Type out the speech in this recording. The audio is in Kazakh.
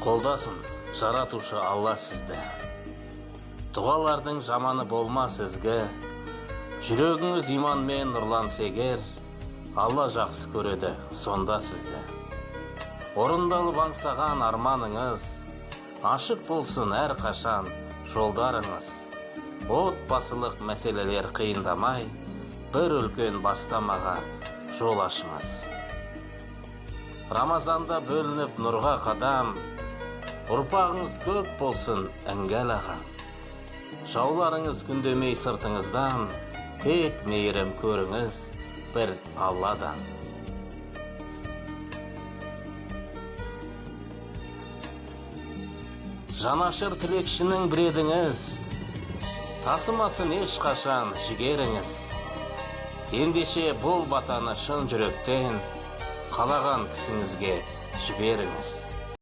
Қолдасын жаратушы Алла сізді. Дұғалардың жаманы болмас ізгі, жүрегіңіз иманмен нұрланса егер, Алла жақсы көреді сонда сізді. Орындалып аңсаған арманыңыз, ашық болсын әрқашан жолдарыңыз. Отбасылық мәселелер қиындамай, бір үлкен бастамаға жол ашыңыз. Рамазанда бөлініп нұрға қадам, ұрпағыңыз көп болсын іңгәл аға. Жауларыңыз күндемей сыртыңыздан, тек мейірім көріңіз бір Алладан. Жанашыр тілекшінің біредіңіз, тасымасын ешқашан жігеріңіз. Ендеше бұл батаны шын жүректен қалаған кісіңізге жіберіңіз.